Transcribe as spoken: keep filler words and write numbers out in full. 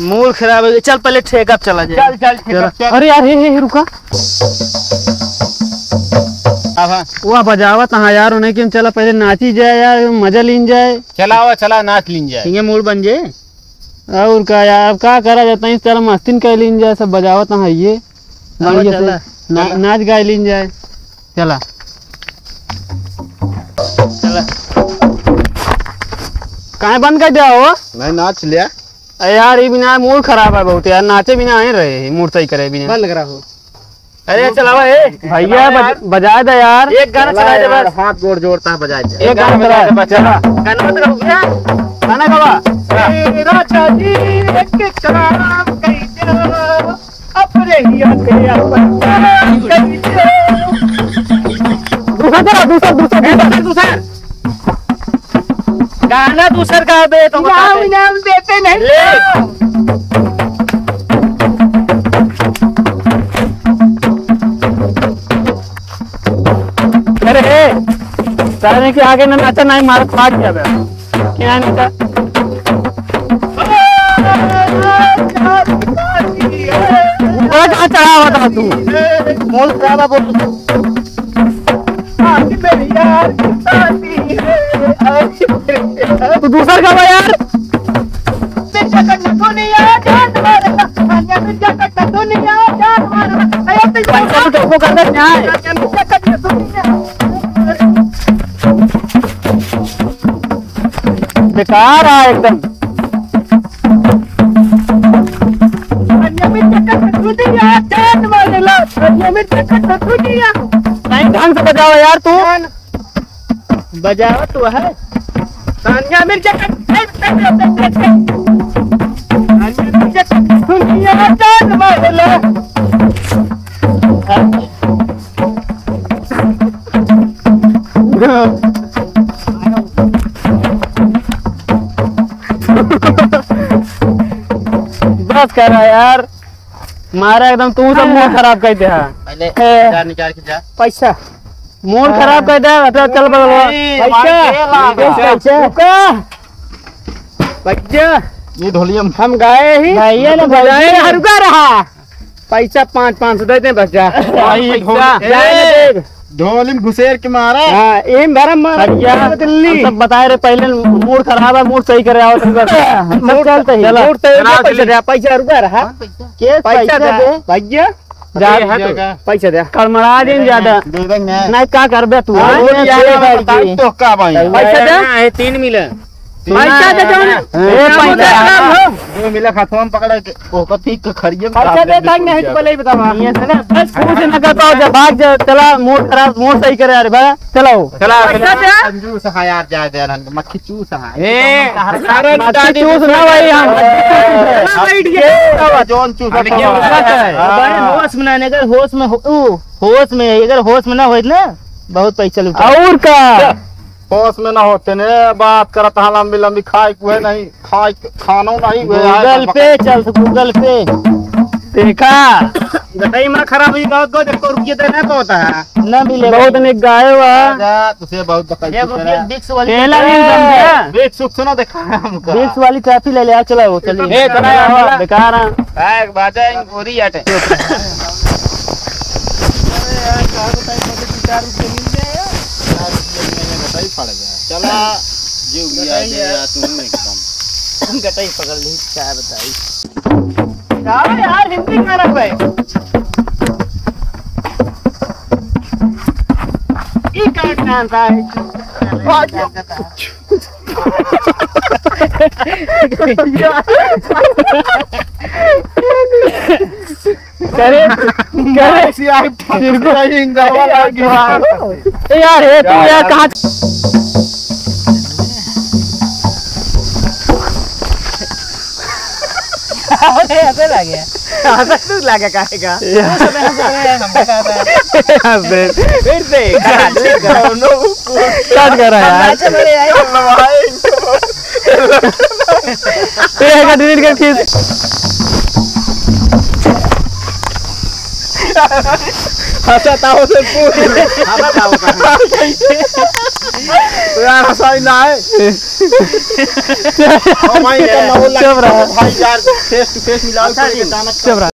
मूड खराब हो गया। चल, पहले ठेका पे चला जाए। चल, चल, ठेका पे चल। अरे यार, हे, हे, हे, रुका। अब हाँ। वह बजावत हाँ यार, उन्हें कि हम चला पहले नाची जाए यार, मजा लीन जाए। चला, आवा, चला, नाच लीन जाए। ठीक है, मूड बन जाए। और का यार, अब का करा जाता है, चला मस्ती न कर लीन जाए, सब बजावत हाँ ये। आवा, बढ़िया से चला। ना-, चला। नाच गाए लीन जाए। चला। चला। काहे बंद कर दिया हो? नहीं, नाच लिया। अरे यार, ये बिना मूड खराब है बहुत यार, नाचे बिना आए रहे, मूड सही करे बिना। बंद करा हो। अरे चलावा ए। भैया, बज-, बजाए दे यार। एक गाना चला दे यार, बस। हाथ गोड़ जोड़ता है, बजाए दे। एक गाना चला दे बस। चला। गाना तो गाओ क्या? गाना गावा। तेरा चाची एक काम कही दे। अपने ही आते अपन काम कही दे। दूसरा चला, दूसरा, दूसरा, दूसरा। दूसरा। गाना दूसर का बे, तो इनाम, बताते। इनाम देते नहीं। ले। अरे, सारे के आगे ना नाचा, ना ही मारत, फाट गया बे। क्या नाचा? ऊपर कहाँ चढ़ा हुआ था तू? बोल, क्या बात बोल? आज मेरी यार की शादी है, आज मेरी यार। तू दूसर का बा यार। मिर्चा कट दुनिया जान मारेगा, खाने मिर्चा कट दुनिया जान मारेगा। अरे, मिर्चा पैसा तो तुमको करना क्या है? खाने मिर्चा कट दुनिया। बेकार है एकदम। खाने मिर्चा कट दुनिया जान मारेगा, खाने मिर्चा कट दुनिया। नहीं, ढंग से बजाओ यार तू। बजावत तो है। Tania Mirza cut, cut, cut, cut, cut, cut. Tania Mirza cut, दुनिया जान मारेला। बस करा यार। मारा एकदम, तू सब मूड खराब कर दे हा। पहले ए। चार निकाल के जा। पैसा। मूड खराब कर दे, अच्छा, चल बगल में। ए, पैसा। भाई, ये ला। पैसा। रुका। भैया। ये ढोलिया में। हम गाए ही। भैया ना, भैया। रुका रहा। पैसा पाँच, पाँच सौ दे दे बस जा। भाई, पैसा। ढोल-, जाए ना ए। देब। ढोल में घुसेर के मारा। हाँ, एम भरम मारा, हट गया। दिल्ली। हम सब बताए रहे पहले, मूड खराब है, मूड सही करे आओ, सब मूड चलते ही। चला। मूड सही, चला, पैसा चली। दे, पैसा रुका रहा। कौन पैसा? के पैसा पैसा दे। दे, भैया। जा। ये है तो। पैसा दे। कड़मड़ा दिन ज्यादा। दे देंगे। नहीं, का करबे तू? हाँ, हाँ, वो ये यार, दे भाई बताओ जी। तो का भाई? पैसा दे। ना, ये तीन मिले। पैसा दे जौन। ए, पैसा दे। दो मिला हाथवा में पकड़ा के, ओकर ठीक के खड़िया में पैसा डाल दे, देंगे। भाग नहीं तो पहले ही बतावा। ये से ना, बस कुछ ना कर पाओ, जब भाग जा, चला, मूड खराब, मूड सही करे, अरे बा, चलाओ। चला, पैसा चला। दे। कंजूस है यार, जा दे, रन, मक्खी चूस है। ए, सारा मक्खी चूस ना भाई, हम। ए, जौन चूस है। अरे, होश में ना, अगर होश में हो, ऊ, होश में, अगर होश में ना होइत ना, बहुत पैसा लुटा। और का? होश में ना होते ने, बात करत हा लंबी लंबी, खाए कुहे नहीं, खाए खानो नहीं हुए है, Google तो पे चल, Google पे। देखा? गटई में खराब हुई, गाँव को देखो, रुपये देना तो होता है। ना मिले बहुत भाई। निक गाए हुआ। जा, तुझे बहुत बताई ये तू वो तेरा। Vicks वाली तेला नहीं समझा? Vicks उक्स ना देखा हमका। Vicks वाली काफी ले ले, आ, चलो, चलिए। ए, चला, चला। बेकार है। बैग बाजा इन गोरी आटे। अरे यार, का बताई, पहले दो चार रुपये मिल जाए यार। चार रुपये में बताई पड़ गया। चला, जो भी आ जाए यार, तू एकदम। गटई पकड़ ली, क्या बताई। यार, यार, हिंदी का रख भाई। ई का जानता है? अरे, अरे, सियाही ठाकुर का ही इंदौर वाला गया। ए यार, ए, तू यार, कहाँ अरे, ऐसे लगे। ऐसा क्यों लगे, काहे का? यार। वो सब ऐसे लगे, हम बता रहे हैं। हंस दे। फिर से, काट करा यार। अच्छा, मेरे यार। ये का delete कर खींच। हंसा था उसे पूछ। हंसा था वो कहाँ? तो यार, हंसाई ना है। ओ भाई, चुप रहा। भाई यार, face to face मिलाओ, अच्छा कोई जी। अचानक चुप रहा।